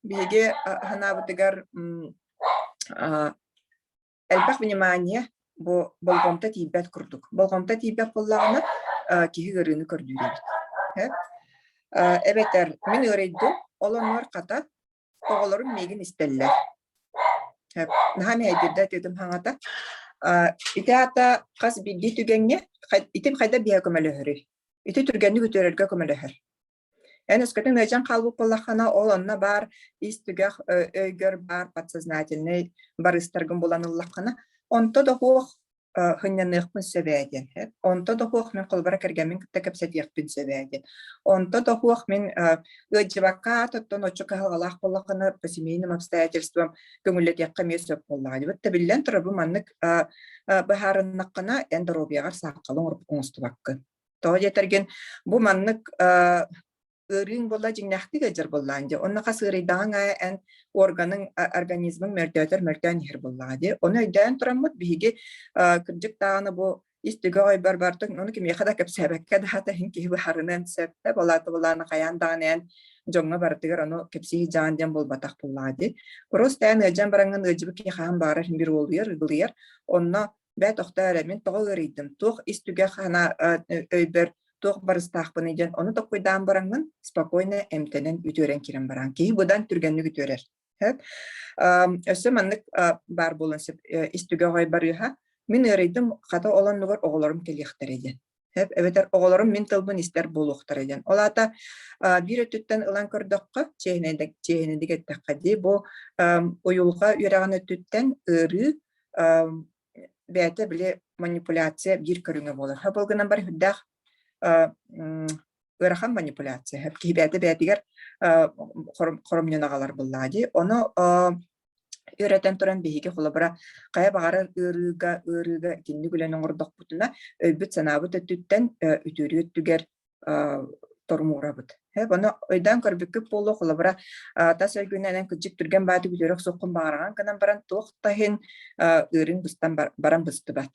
Биһиги санаабытыгар элбэх внимание бу болҕомто тиийбэт курдук. Болҕомто тиийбэт буоллаҕына киһи ыарыыны көрдүүр эбит. Эбэтэр мин ыарыйдым, ол оннугар хата оҕолорум миигин истэллэр. Наһаа мэһэйдирдэ тыытым хаҥата. Ити аата хас биирдии түгэҥҥэ итим хайда биһэ көмөлөһөрүй? Ити түргэнник үтүөрэргэ көмөлөһөр. Эн өскөтүн ыалдьан хаалбыт буоллаххына, ол онно баар ис түгэх өйгөр баар подсознательнай барыыстаргын булан ыллаххына, онто да суох сынньаныахпын сөп ээ диэн. Онто да суох мин холобура кэргэммин кытта кэпсэтиэхпин сөп ээ диэн. Онто да суох мин ыалдьыбакка аат оттон оччо кыһалҕалаах буоллаххына по семейным обстоятельствам көҥүллэтиэххэ эмиэ сөп буоллаҕа дии. Бу биллэн турар бу маннык быһаарыннаххына эн доруобуйаҕар сааххалы оҥостубаккын. Тоҕо диэтэргин бу маннык ыарыыҥ буолла дьиҥнээхтик ыалдьар буоллаҕыҥ дии. Онно хас ыарыйдаҕыҥ аайы эн органыҥ, организмыҥ мөлтөөтөр мөлтөөн иһэр буоллаҕа дии. Ону өйдөөн тураммыт биһиги кырдьык даҕаны бу ис түгэх өйбөр бартын ону кимиэхэ да кэпсээбэккэ да иһин киһи быһаарыныан сөп да балаата былаана хайаан даҕаны эн дьоҥҥо барытыгар ону кэпсии дьаан диэн буолбатах буоллаҕа дии. Просто эн ыалдьан бараҥҥын ыалдьыбыт киһи хаһан баҕарар бир уолуйар, ыгылыйар. Онно Бээ, тохтоо эрэ, мин тоҕо ыарыйдым, туох ис түгэх санаа өйбөр туох барыстаахпыный диэн ону толкуйдаан бараҥҥын спокойно эмтэнэн үтүөрэн киирэн бараҥ. Киһи быдан түргэнник үтүөрэр. Өссө маннык баар буолуон сөп ис түгэх өй барыыһа. Мин ыарыйдым, хата ол оннугар оҕолорум кэлиэхтэрэ диэн. Эбэтэр оҕолорум мин тылбын истэр буолуохтара диэн. Ол аата биир өттүттэн ылан көрдөххө, чиэһинэйдик эттэххэ дии, бу уйулҕа үөрэҕин өттүттэн ыарыы бэйэтэ били манипуляция биир көрүҥэ буолар. Ол гынан баран үрдээх ыарахан манипуляция. Киһи бэйэтэ бэйэтигэр хоромньуну аҕалар буоллаҕа дии. Ону үөрэтэн туран биһиги холобура хайа баҕарар ыарыыга ыарыыга итинник үлэни оҥордохпутуна өйбүт-санаабыт өттүттэн үтүөрүү өттүгэр тормуурабыт. Ону өйдөөн көрбүккүт буолуо, холобура тас өйгүнэн кырдьык түргэн баатык үтүөрэ охсуоххун баҕараҕын гынан баран туох да иһин ыарыыҥ быстан баран быстыбат.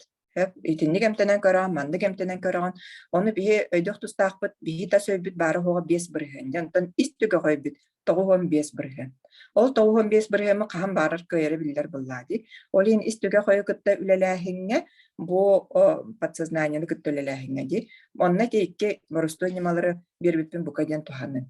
Итинник эмтэнэн көрөҕүн, маннык эмтэнэн көрөҕүн. Ону биһи өйдөх тустаахпыт, биһи тас өйбүт баара-суоҕа 5%. Онтон ис түгэх өйбүт 95%. Ол 95 бырыһыамы хаһан баарар кыайара биллэр буоллаа дии. Ол иһин ис түгэх өйү кытта үлэлээһиҥҥэ бу подсознаниены кытта үлэлээһиҥҥэ дии. Онно ити икки боростуой ньымалары биэрбиппин бука диэн туһаныҥ.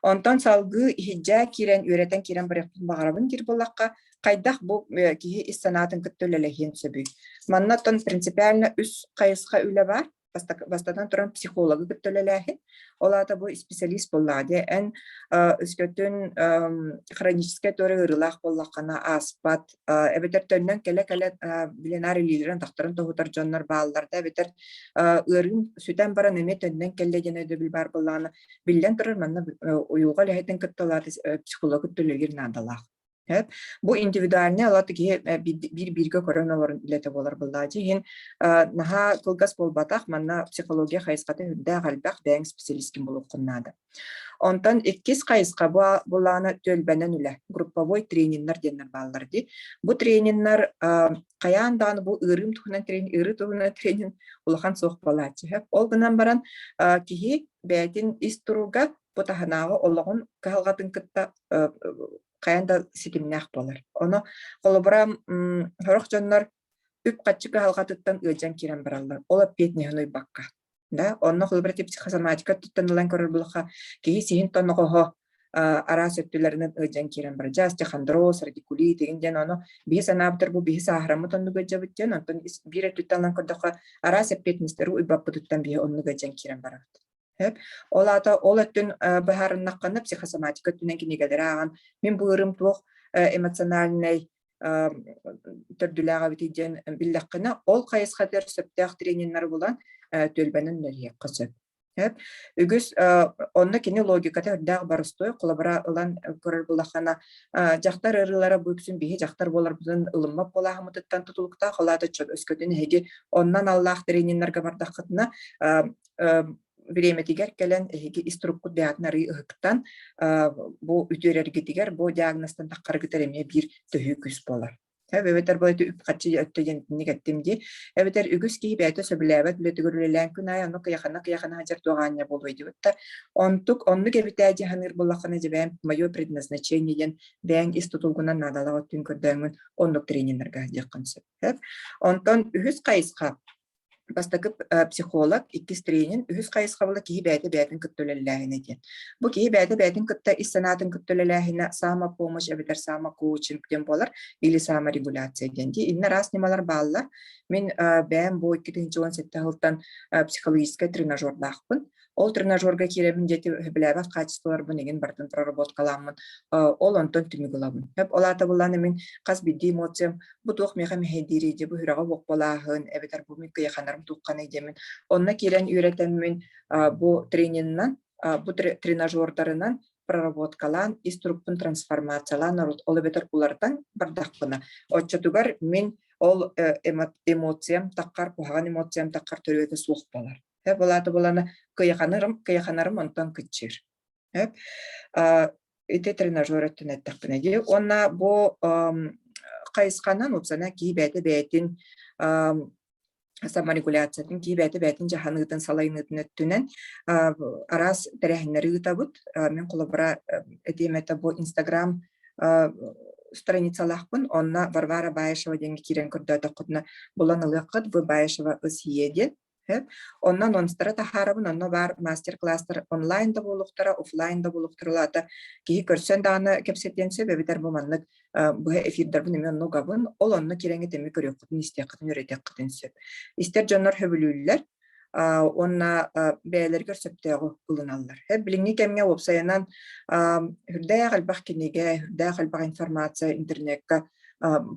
Онтон салгыы иһирдьээ киирэн, үөрэтэн киирэн барыахпын баҕарабын диир буоллахха, хайдах бу киһи ис санаатын кытта үлэлэһиэн сөбүй? Манна оттон принципиально үс хайысха үлэ баар. Бастатан туран психологы кытта үлэлээһин. Ол аата бу специалист буоллаҕа дии. Эн өскөтүн хроническай туора ыарыылаах буоллаххына ааспат, эбэтэр төннөн кэлэ-кэлэ билинаар илиилэрин атахтарын тоһутар дьоннор бааллар да, эбэтэр ыарыым сүтэн баран эмиэ төннөн кэллэ диэн өйдөбүл баар буоллаҕына, биллэн турар, манна уйулҕа үлэһитин кытта психологы кытта үлэлиир наадалаах. Бу индивидуальнай алата киһи биир-бииргэ көрөн олорон үлэтэ буолар буоллаҕа. Иһин наһаа кылгас буолбатах, манна психология хайысхата үрдээх элбэх, бэйэҥ специалисткин булуоххун наада. Онтон иккис хайысха бу булаана түөлбэнэн үлэ, групповой трениннэр диэннэр бааллар дии. Бу трениннэр хайаан даҕаны бу ыарыым туһунан тренинг, ыарыы туһунан тренинг улахан суох буолааччы. Ол гынан баран киһи бэйэтин ис туруга бу таһынааҕы олоҕун кыһалҕатын кытта хайаан да ситимнээх буолар. Ону холобура сорох дьоннор үп-харчы кыһалҕатыттан ыалдьан киирэн бараллар. Ол эппиэтинэһин уйбакка. Да, онно холобура психосоматика өттүттэн ылан көрөр буоллахха, киһи сиһин тоноҕоһо араас өттүлэринэн ыалдьан киирэн барар. Дьэ, остеохондроз, радикулит игин диэн ону биһи санаабытар бу биһи сааһыраммыт оннук ыалдьабыт диэн, онтон биир өттүттэн ылан көрдөххө, араас эппиэтинэстэри уйбаппытыттан биһи оннук ыалдьан киирэн барабыт. Ол аата ол өттүн быһаарыннаххына психосоматика өттүнэн кинигэлэри ааҕан мин бу ыарыым туох эмоциональнай төрдүлээх эбитий диэн биллэххинэ, ол хайысхатыгар сөптөөх трениннэри булан түөлбэнэн үлэлиэххэ сөп. Үгүс онно кини логиката үрдээх боростуой, холобура ылан көрөр булахана дьахтар ыарыылара бу үксүн биһи дьахтар буоларбытын ылыммат буолааһыммытыттан тутулуктаах, ол аата өскөтүн эһиги оннан аллаах трениннэргэ бардаххытына бириэмэтигэр кэлэн эһиги ис туруккут бэйэтин арыый ыһыктан бу үтүөрэргитигэр бу диагнозтан таххаргытар эмиэ биир төһүү күүс буолар. Эбэтэр бу үп-харчы өттө диэн итинник эттим дии. Эбэтэр үгүс киһи бэйэтэ сөбүлээбэт үлэтигэр үлэлээн күн аайы онно кыйахана-кыйахана сылдьар туох аанньа буолуой диэбит да. Онтук оннук эбитээ дии саныыр буоллаххына дьэ бэйэм мое предназначение диэн бэйэҥ ис тутулгунан наадалаах өттүн көрдөөҥҥүн оннук трениннэргэ сылдьыаххын сөп. Онтон үһүс хайысха. Бастакы психолог, иккис тренинг, үһүс хайысхабыла киһи бэйэтэ бэйэтин кытта үлэлээһинэ диэн. Бу киһи бэйэтэ бэйэтин кытта ис санаатын кытта үлэлээһинэ самопомощь эбэтэр самокоучинг диэн буолар или саморегуляция диэн. Дии иннэ араас ньымалар бааллар. Мин бэйэм бу 2017 сылтан психологическай тренажердаахпын. Ол тренажерга киирэбин диэти сөбүлээбэт хаачыстыбаларбын игин барытын проработкалааммын ол онтон түмүк ылабын. Ол аата буллаан мин хас биирдии эмоциям бу туох миэхэ мэһэйдиирий дии бу сүрэҕэ уоппалааһын эбэтэр бу мин кыйаханарым туохханый диэмин онно киирэн үөрэтэммин бу трениннан бу тренажердарынан проработкалаан ис турукпун трансформациялаан ол эбэтэр уларытан бардахпына оччотугар мин ол эмоциям таххар куһаҕан эмоциям таххар төрүөтэ суох буолар. Былаата булана кыйаханарым кыйаханарым онтон кыччыыр. Ити тренажер өттүн эттэхпинэ дии. Уонна бу хайысханан уопсана киһи бэйэтэ бэйэтин саморегуляциятын, киһи бэйэтэ бэйэтин дьаһаныытын, салайыныытын өттүнэн араас тэрээһиннэри ыытабыт. Мин холобура этиэм этэ бу Инстаграм страницалаахпын, онно Варвара Баишева диэҥҥэ киирэн көрдөөтөххүтүнэ булан ылыаххыт. В Баишева СЕ диэн. Онно анонстары таһаарабын, онно баар мастер-класстар онлайн да буолуохтара, офлайн да буолуохтара, ол аата киһи көрсөн даҕаны кэпсэтиэн сөп, эбэтэр бу маннык быһа эфирдарбын эмиэ онно угабын, ол онно киирэҥҥит эмиэ көрүөххүтүн, истиэххитин, үөрэтиэххитин сөп. Истэр дьоннор сөбүлүүллэр, уонна бэйэлэригэр сөптөөҕү ылыналлар. Билиҥҥи кэмҥэ уопсайынан үрдээх элбэх кинигэ, үрдээх элбэх информация интернекка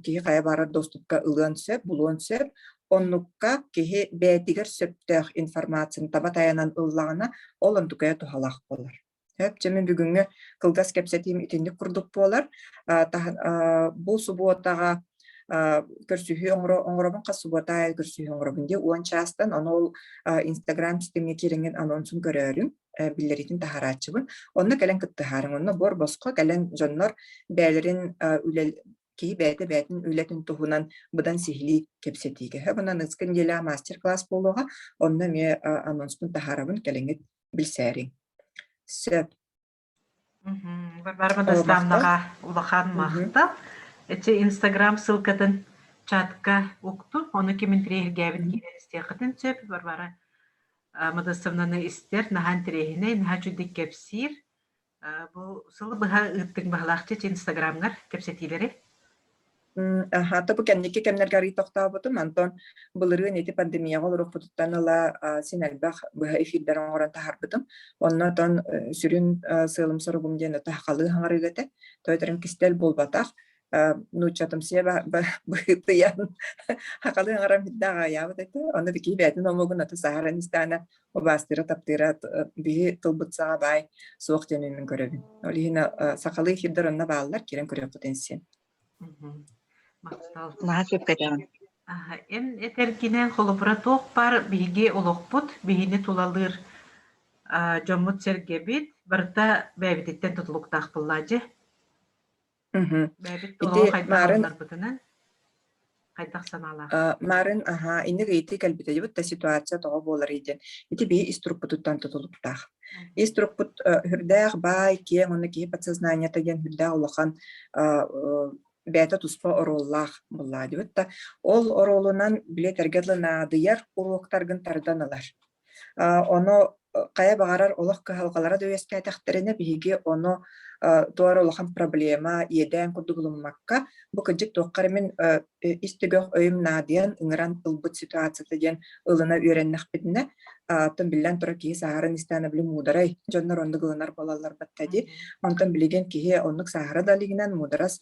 киһи хайа баарар доступка ылыан сөп, булуон сөп. Оннукка киһи бэйэтигэр сөптөөх информацияны таба тайанан ыллаҕына, ол онтукайа туһалаах буолар. Сөп, дьэ мин бүгүҥҥү кылгас кэпсэтиим итинник курдук буолар. Бу субуотаҕа көрсүһүү оҥоробун, хас субуота аайы көрсүһүү оҥоробун дии 10 чаастан, ону ол Инстаграм ситимҥэ киирэҥҥин анонсун көрөөрүҥ, биллэриитин таһаарааччыбын. Онно кэлэн кыттыһаарыҥ, онно буор босхо кэлэн дьоннор бэйэлэрин үлэ киһи бэйэтэ бэйэтин үлэтин туһунан быдан сиһилии кэпсэтиигэ. Онон ыскын диэлээх мастер-класс буолуоҕа, онно эмиэ анонспун таһаарабын, кэлиҥҥит билсээриҥ. Сөп. Варвара Мадастамнаҕа улахан махтал. Эти Инстаграм ссылкатын чатка уктум, ону ким интэриэһиргээбит киирэн истиэххитин сөп. Варвара Мадастовнаны истэр, наһаа интэриэһинэй, наһаа үчүгдүк кэпсиир. Бу сылы быһа ыыттыҥ баһылаахчы Инстаграмҥар кэпсэтиилэри. Аһа, бу кэнники кэмнэргэ арыый тохтообутум. Онтон былырыын ити пандемияҕа олоруохпутуттан ыла син элбэх быһа эфирдэр оҥорон таһаарбытым. Онно отон сүрүн сыалым-соругум диэн ото сахалыы хаҥарыыга этэ. Тоойторум кистэл буолбатах. Нууччатымсыйа быһыытыйан сахалыы хаҥарам үрдээх аҕыйаабыт этэ. Ону бикии бэйэтин омугун аты саһаран истэҕинэ убаастыыра, таптыыра биһи тылбыт саҕа баай суох диэн мин көрөбүн. Ол иһин сахалыы эфирдэр онно бааллар, киирэн көрүөххүтүн син. Махтал. Наһаа сөпкө этэҕин. Эн этэргинэн холобура туох баар биһиги олохпут, биһини тулалыыр дьоммут-сэргэбит барыта бэйэбититтэн тутулуктаах буоллаа дьэ. Бэйэбит Ити олоҕу хайдах Маарын ылынарбытынан, хайдах санаалаах. Маарын аһаа инник ыйытыы кэлбитэ дьыбыт да ситуация тоҕо буоларый диэн. Ити биһи ис турукпутуттан тутулуктаах. Ис турукпут үрдээх баай, киэҥ уонна киһи подсознаниета диэн үрдээх улахан бэйэтэ туспа оруоллаах буоллаа дибит да ол оруолунан билиэтэргэ дылы наадыйар уруоктаргын тардан ылар. Ону хайа баҕарар олох кыһалҕалара да үөскээтэхтэринэ биһиги ону туора улахан проблема, иэдээн курдук ылыммакка, бу кырдьык туохха эрэ мин ис түгэх өйүм наадыйан ыҥыран ылбыт ситуацията диэн ылына үөрэннэхпитинэ, оттон биллэн турар киһи сааһыран истэҕинэ били муударай дьоннор оннук ылынар буолаллар батта дии. Онтон билигин киһи оннук сааһыра да илигинэн муударас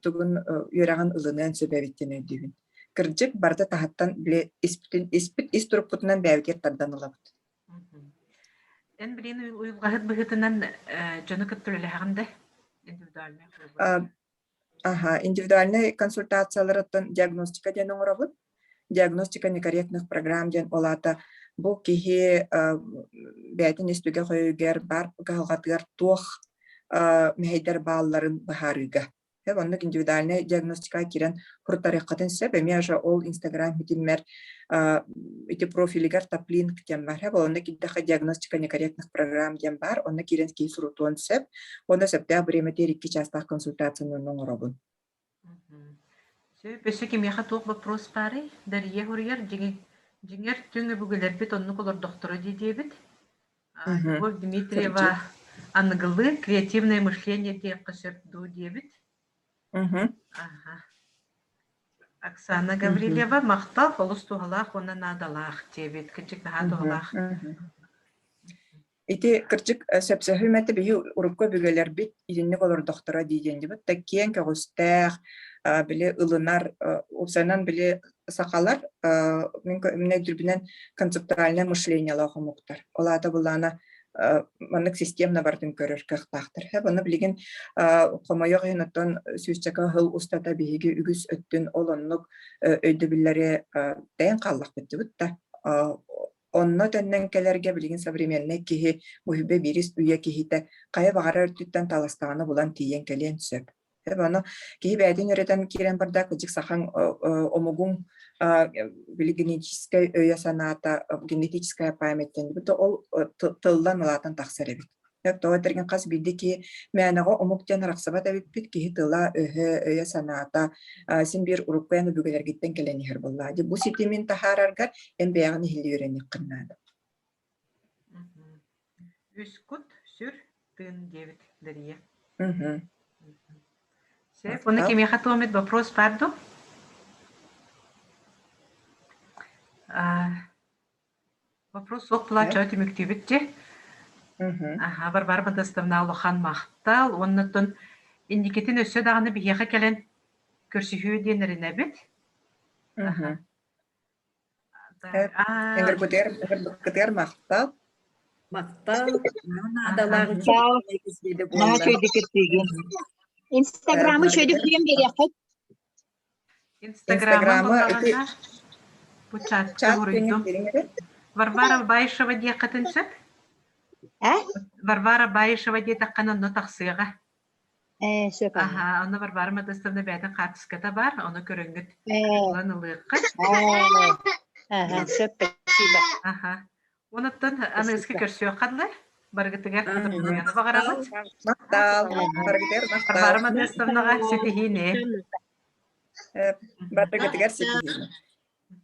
тугун үөрэҕин ылыныан сөп эбит диэн өйдүүбүн. Кырдьык, барыта таһыттан били испитин испит ис турукпутунан бэйэбитигэр тардан ылабыт. Эн билигин уйулҕаһыт быһыытынан дьону кытта үлэлэһэҕин да индивидуальнай холобур. Аха, индивидуальнай консультацияларыттан диагностика диэн оҥоробут. Диагностика некорректных программ диэн ол аата бу киһи бэйэтин ис түгэх өйүгэр баар кыһалҕатыгар туох мэһэйдэр баалларын быһаарыыга. Оннук индивидуальнай диагностикаҕа киирэн суруттарыаххытын сөп. Эмиэ же ол Инстаграм ситиммэр ити профилигар таплинк диэн баар. Онно киирдэххэ диагностика некорректных программ диэн баар. Онно киирэн киһи сурутуон сөп. Онно сөптөөх бириэмэтигэр 2 чаастаах консультацияны онно оҥоробун. Сөп. Өссө кимиэхэ туох вопрос баарый? Дария хоруйар дьиҥи. Дьиҥэр, түҥ өбүгэлэрбит оннук олордохторо дии диэбит. Любовь Дмитриева аныгылыы креативное мышление диэххэ сөп дуу диэбит. Аха. Оксана Гаврильева махтал олус туһалаах уонна наадалаах диэбит. Кырдьык наһаа туһалаах. Ити кырдьык сөпсөһүүм этэ биһи урукку өбүгэлэрбит итинник олордохторо дии диэн дьибит да киэҥ көҕүстээх били ылынар уопсайынан били сахалар мин мин өйдүүрбүнэн концептуальное мышлениелаах омуктар. Ол аата былаана маннык системно барытын көрөр кыахтаахтар. Ону билигин хомойуох иһин оттон сүүсчэкэ сыл устата биһиги үгүс өттүн ол оннук өйдөбүллэри тэйэн хааллахпыт дибит да Онно төннөн кэлэргэ билигин современнай киһи, уһүбэ биирис үйэ киһитэ хайа баҕарар өттүттэн таластаҕына булан тиийэн кэлиэн сөп. Ону киһи бэйэтин үөрэтэн киирэн барда, кырдьык сахаҥ омугуҥ били генетическэй өйө-санаата, генетическая память диэн ол тыллан улаатан тахсар эбит. Тоҕо этэргин хас биирдии киһи мээнэҕэ омук диэн арахсыбат эбиппит, киһи тыла, өһө, өйө-санаата син биир урукку эн өбүгэлэргиттэн кэлэн иһэр буоллаҕа дии. Бу ситимин таһаараргар эн бэйэҕин иһиллии үөрэниэххин наада. Үс кут, сүр, тыын диэбит Дария. Сөп. Уну кимиэхэ туомит вопрос баар дуу? Вопрос суох плача түмүктүүбүт дьэ. Аха, Варвара Модестовна улахан махтал. Уоннаттан инникитин өссө даҕаны биһиэхэ кэлэн көрсүһүө диэн эрэнэбит. Аха. Эҥэрбытыгар эҥэрбыккытыгар махтал. Махтал. Наадалаах үчүгэй Наһаа үчүгэйдик кэпсиигин. Инстаграмы үчүгэйдик киирэн биэриэххит. Инстаграмы бу чатка уруйдум. Варвара Баишева диэххитин сөп? Э? Варвара Баишева диэтэххинэ онно тахсыаҕа. Э, сөп. Аха, онно Варвара Модестовна бэйэтин хаартыската баар, ону көрөҥҥүт Э. ылан ылыаххыт. Аха, сөп, спасибо. Аха. Онуттан аныгыскы көрсүөххэ дылы. Барыгытыгар доруобуйаны баҕарабыт. Махтал. Барыгытыгар махтал. Варвара Модестовнаҕа ситиһиини. Барыгытыгар ситиһиини.